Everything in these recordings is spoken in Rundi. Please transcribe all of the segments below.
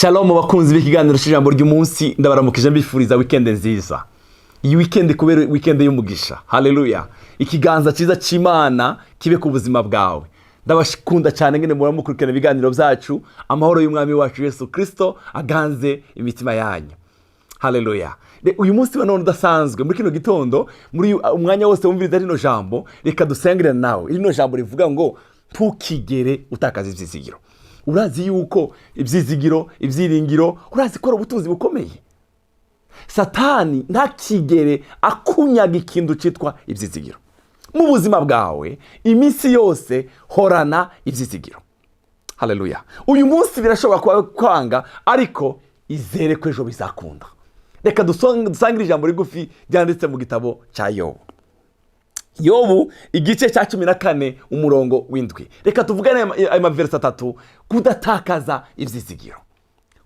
Shalom bakunzi b'ikiganiro cy'ijambo ry'umunsi, ndabaramukije, mbifuriza weekend nziza. Iyi weekend kubera weekend y'umugisha. Haleluya! Ikiganza cyiza cy'Imana kibe ku buzima bwawe. Ndabakunda cyane ngene muramukurikirana ibiganiro byacu. Amahoro y'Umwami wacu Yesu Kirisito aganze imitima yanyu. Haleluya! Uyu munsi wa none udasanzwe, muri kino gitondo, muri umwanya wose wumviriza rino jambo, reka dusengere nawe. Rino jambo rivuga ngo ntukigere utakaza ibyizigiro. Urazi yuko ibyizigiro, ibyiringiro, urazi ko ari ubutunzi bukomeye. Satani ntakigere akunyaga ikintu cyitwa ibyizigiro mu buzima bwawe. Iminsi yose horana ibyizigiro. Haleluya! Uyu munsi birashobora kuba kwanga, ariko izere ko ejo bizakunda. Reka dusangire ijambo rigufi ryanditse mu gitabo cya Yobu. Yobu igice cya 14, umurongo w'7. Reka tuvugane ayo maverisi atatu: kudatakaza ibyizigiro.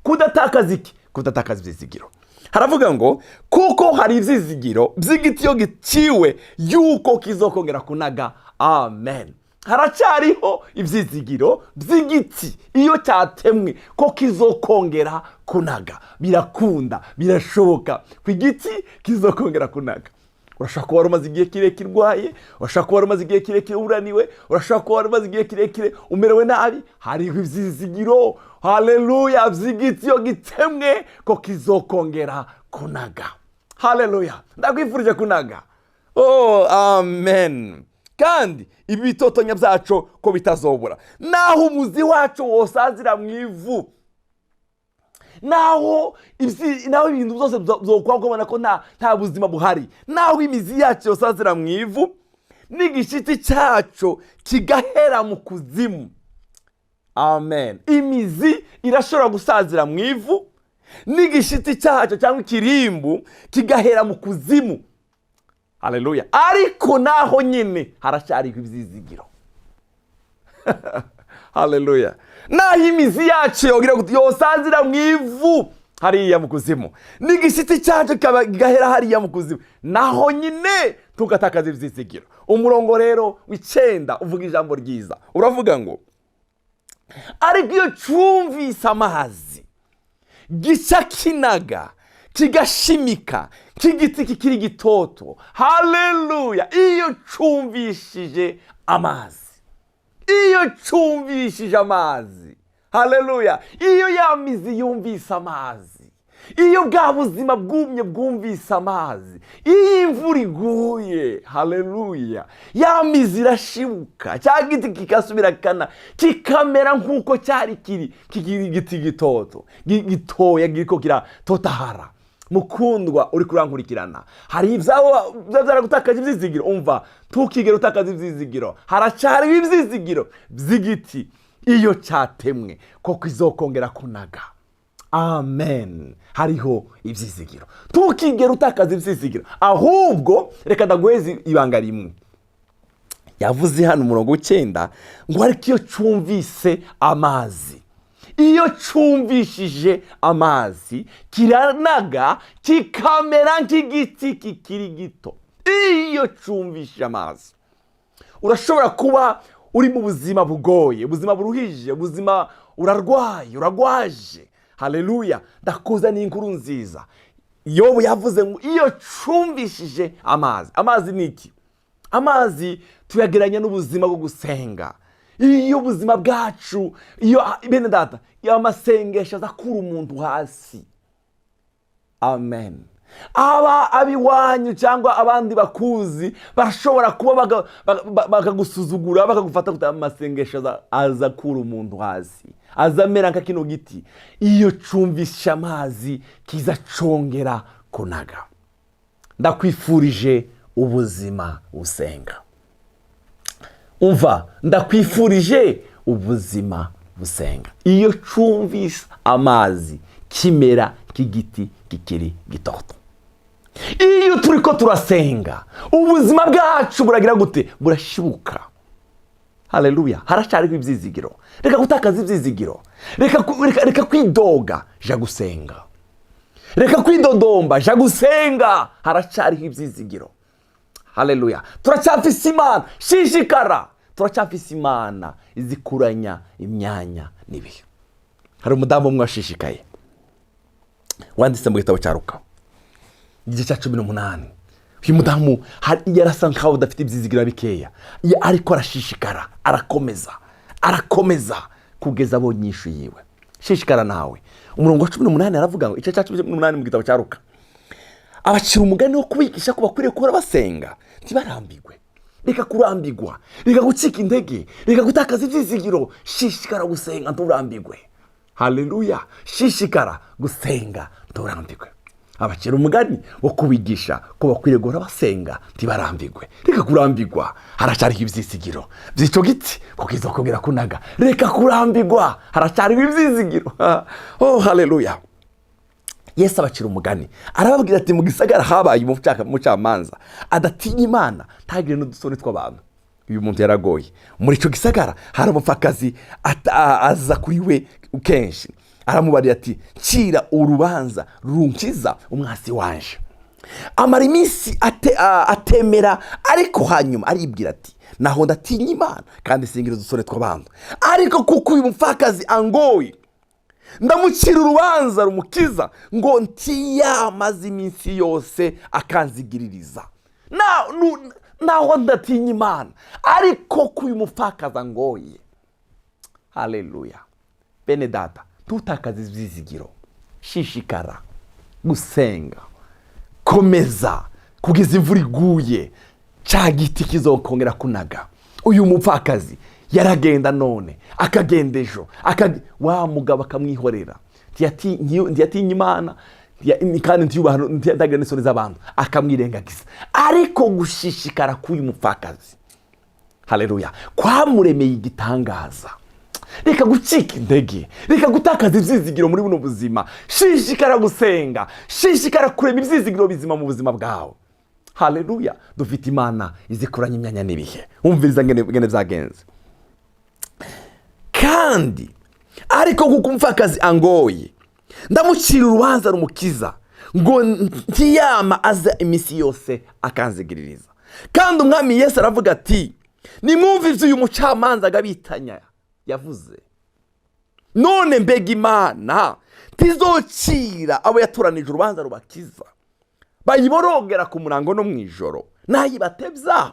Kudatakaza iki? Kudatakaza ibyizigiro. Haravuga ngo kuko hari ibyizigiro by'igiti iyo giciwe, yuko kizokongera kunaga. Amen. Haracyariho ibyizigiro by'igiti iyo cyatemwe, ko kizokongera kunaga. Birakunda, birashoboka ku igiti kizokongera kunaga. Urashobora kuba wari umaze igihe kirekire urwaye, urashobora kuba wari umaze igihe kirekire uraniwe, urashobora kuba wari umaze igihe kirekire umerewe nabi. Hariho ibyizigiro, haleluya, by'igiti iyo gitemwe, ko kizokongera kunaga. Haleluya! Ndakwifurije kunaga. Oh, amen. Kandi ibi bitotonya byacu ko bitazobura, naho umuzi wacu wosazira mu ivu, naho ibintu byose byokwa ukabona ko nta buzima buhari, naho imizi yacu yosazira mu ivu n'igishyitsi cyacu kigahera mu kuzimu. Amen. Imizi irashobora gusazira mu ivu, n'igishiti cyacyo cyangwa ikirimbu kigahera mu kuzimu. Haleluya! Ariko naho nyine haracyariho ibyizigiro. Haleluya! Naho imizi yacu yogira gute, yosazira mu ivu hariya mu kuzimu, n'igishyitsi cyacu kigahera hariya mu kuzimu, naho nyine tugatakaza ibyizigiro. Umurongo rero w'9 uvuga ijambo ryiza, uravuga ngo ariko iyo cyumvise amazi, gica kinaga, kigashimika nk'igiti kikiri gitoto. Haleluya! Iyo cyumvishije amazi, iyo cyumvishije amazi, haleluya, iyo ya mizi yumvise amazi, iyo bwa buzima bwumye bwumvise amazi, iyo imvura iguye, haleluya, ya mizi irashibuka, cya giti kigasubira kana kikamera nk'uko cyari kiri, kikiri igiti gitoto, gitoya, kiriko kiratotahara. Mukundwa uri kurankurikirana, hari ibyabo biba byaragutakaje ibyizigiro. Umva, ntukigere utakaza ibyizigiro. Haracyariho ibyizigiro by'igiti iyo cyatemwe, koko izokongera kunaga. Amen. Hariho ibyizigiro, ntukigere utakaza ibyizigiro. Ahubwo reka ndaguheze ibanga rimwe yavuze hano, umurongo w'9, ngo ariko iyo cyumvise amazi, iyo cyumvishije amazi, kiranaga, kikamera nk'igiti kikiri gito. Iyo cyumvishije amazi. Urashobora kuba uri mu buzima bugoye, ubuzima buruhije, ubuzima urarwaye, uragwaje. Haleluya! Ndakuzaniye inkuru nziza. Yobu yavuze ngo iyo cyumvishije amazi. Amazi ni iki? Amazi tuyagereranya n'ubuzima bwo gusenga. Iyo ubuzima bwacu, iyo, bene data, iyo amasengesho aza akura umuntu hasi. Amen. Aba ab'iwanyu cyangwa abandi bakuzi barashobora kuba bakagusuzugura, bakagufata gute, amasengesho aza akura umuntu hasi, aza amera nka kino giti iyo cumvishe amazi, kiza congera kunaga. Ndakwifurije ubuzima busenga. Umva, ndakwifurije ubuzima busenga. Iyo cumvise amazi, kimera nk'igiti kikiri gitoto. Iyo turi ko turasenga, ubuzima bwacu buragira gute? Burashibuka. Haleluya! Haracyariho ibyizigiro. Reka gutakaza ibyizigiro. Reka kwidoga, jya gusenga. Reka kwidodomba, jya gusenga. Haracyariho ibyizigiro. Haleluya! Turacyafise Imana. Shishikara, turacyafise Imana izikuranya imyanya n'ibihe. Hari umudamu umwe washishikaye, wanditse mu gitabo cya Ruka, igice cya 18. Uyu mudamu yarasa nkaho udafite ibyizigiro bikeya, ariko arashishikara, arakomeza, arakomeza kugeza abonye inyishu yiwe. Shishikara nawe. Umurongo wa 18 aravuga ngo, igice cya 18 mu gitabo cya Ruka: "Abacira umugani wo kubigisha ko bakwiriye guhora basenga ntibarambigwe." Reka kurambigwa, reka gucika intege, reka gutakaza ibyizigiro. Shishikara gusenga nturambigwe. Haleluya! Shishikara gusenga nturambigwe. Abacira umugani wo kubigisha ko bakwiriye guhora basenga ntibarambigwe. Reka kurambigwa, haracyariho ibyizigiro by'icyo giti kuko izokongera kunaga. Reka kurambigwa, haracyariho ibyizigiro. Oh, haleluya! Yesu abacira umugani, arababwira ati: "Mu gisagara habaye umucamanza adatinya Imana, ntagire n'udusoni tw'abantu." Uyu muntu yaragoye. Muri icyo gisagara hari umupfakazi aza kuri we kenshi, aramubarira ati: "Ncira urubanza runkiza umwasi wanje." Amara iminsi atemera, ariko hanyuma aribwira ati: "Naho ndatinya Imana kandi singira udusore tw'abantu, ariko kuko uyu mupfakazi angoye, ndamucira urubanza rumukiza, ngo ntiyamaze iminsi yose akanzigiririza. Naho ndatinya Imana, ariko ko uyu mupfakazi angoye." Haleluya! Bene data, ntutakaze ibyizigiro. Shishikara gusenga, komeza kugeza imvura iguye, cya giti kizokongera kunaga. Uyu mupfakazi yaragenda none, akagenda ejo, wa mugabo akamwihorera. Ntiyatinya Imana, kandi ntiyubaha, ntiyatagira n'isoni z'abantu, akamwirengagiza. Ariko gushishikara k'uyu mupfakazi, haleluya, kwamuremeye igitangaza. Reka gucika intege, reka gutakaza ibyizigiro muri buno buzima. Shishikara gusenga, shishikara kurema ibyizigiro bizima mu buzima bwawe. Haleluya! Dufite Imana izikoranya imyanya n'ibihe. Wumviriza ngene byagenze: "Kandi ariko kuko umupfakazi angoye, ndamucira urubanza rumukiza, ngo ntiyama aza iminsi yose akanzigiririza." Kandi Umwami Yesu aravuga ati: "Nimwumve ibyo uyu mucamanza agabitanya yavuze. None mbega Imana ntizocira abo yatoranije urubanza rubakiza, bayiborogera ku murango no mu ijoro, nayibatebya?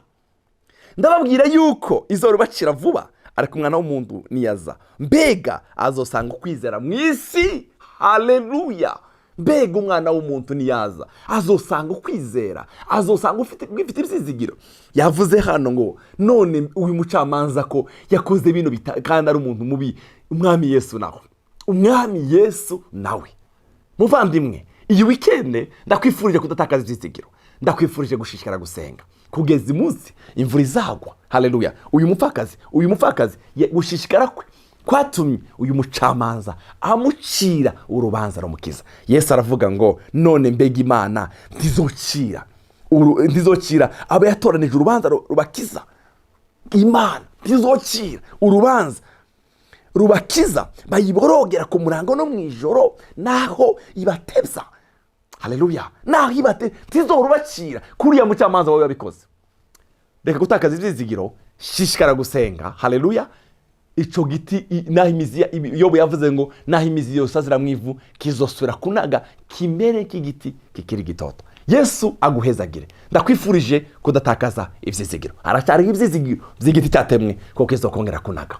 Ndababwira yuko izorubacira vuba. Ariko Umwana w'umuntu niyaza, mbega azosanga ukwizera mu isi?" Haleluya! Mbega Umwana w'umuntu niyaza azosanga ukwizera, azosanga ufite ibyizigiro? Yavuze hano ngo: "None uyu mucamanza ko yakoze bino kandi ari umuntu mubi, Umwami Yesu nawe?" Umwami Yesu nawe. Muvandimwe, iyi weekend ndakwifurije kudatakaza ibyizigiro, ndakwifurije gushishikara gusenga kugeza umunsi imvura izagwa. Haleluya! Uyu mupfakazi gushishikara kwe kwatumye uyu mucamanza amucira urubanza rumukiza. Yesu aravuga ngo: "None mbega Imana ntizocira abo yatoranije urubanza rubakiza? Imana ntizocira urubanza rubakiza bayiborogera ku murango no mu ijoro, naho ibatebya?" Haleluya! Naho ibate ntizorubacira kuriya mucamanza wawe wabikoze? Reka gutakaza ibyizigiro, shishikara gusenga. Haleluya! Ico giti naho imizi Yobu yavuze ngo: "Naho imizi yose azira mu ivu, kizosubira kunaga, kimere nk'igiti kikiri gitoto." Yesu aguhezagire. Ndakwifurije kudatakaza ibyizigiro. Haracyariho ibyizigiro by'igiti cyatemwe kuko kizokongera kunaga.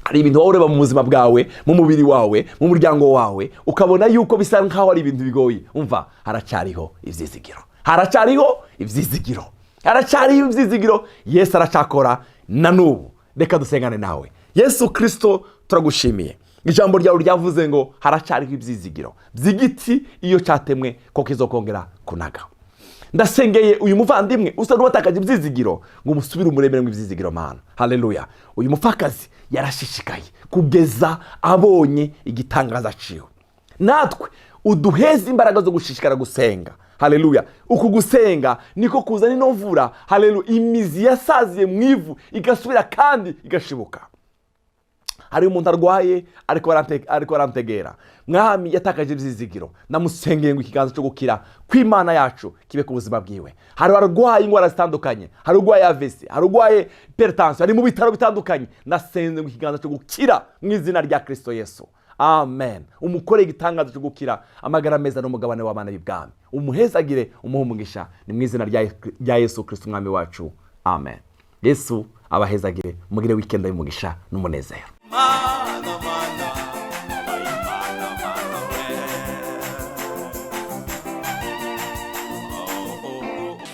Hari ibintu wowe ureba mu buzima bwawe, mu mubiri wawe, mu muryango wawe, ukabona yuko bisa nkaho ari ibintu bigoye. Umva, haracyariho ibyizigiro, haracyariho ibyizigiro, haracyariho ibyizigiro. Yesu aracyakora na n'ubu. Reka dusengane nawe. Yesu Kirisito, turagushimiye. Ijambo ryawe ryavuze ngo haracyariho ibyizigiro by'igiti iyo cyatemwe ko kizokongera kunaga. Ndasengeye uyu muvandimwe usa n'uwatakaje ibyizigiro, ngo umusubire umuremere mu ibyizigiro, Mana. Haleluya! Uyu mupfakazi yarashishikaye kugeza abonye igitangaza aciwe. Natwe uduheze imbaraga zo gushishikara gusenga. Haleluya! Uku gusenga niko kuzana ino mvura. Haleluya! Imizi yasaziye mu ivu igasubira kandi igashibuka. Hari umuntu arwaye ariko arantegera, Mwami, yatakaje ibyizigiro. Ndamusengeye ngo ikiganza cyo gukira kw'Imana yacu kibe ku buzima bwiwe. Hari arwaye indwara zitandukanye, hari urwaye AVC, hari urwaye hypertension, ari mu bitaro bitandukanye. Ndasenze ngo ikiganza cyo gukira mu izina rya Kirisito Yesu. Amen. Umukore igitangazo cyo gukira, amagara meza n'umugabane w'abana b'ibwami. Umuhezagire, umuhe umugisha. Ni mu izina rya Yesu Kirisito umwami wacu, amen. Yesu abahezagire, mugire weekend y'umugisha n'umunezero.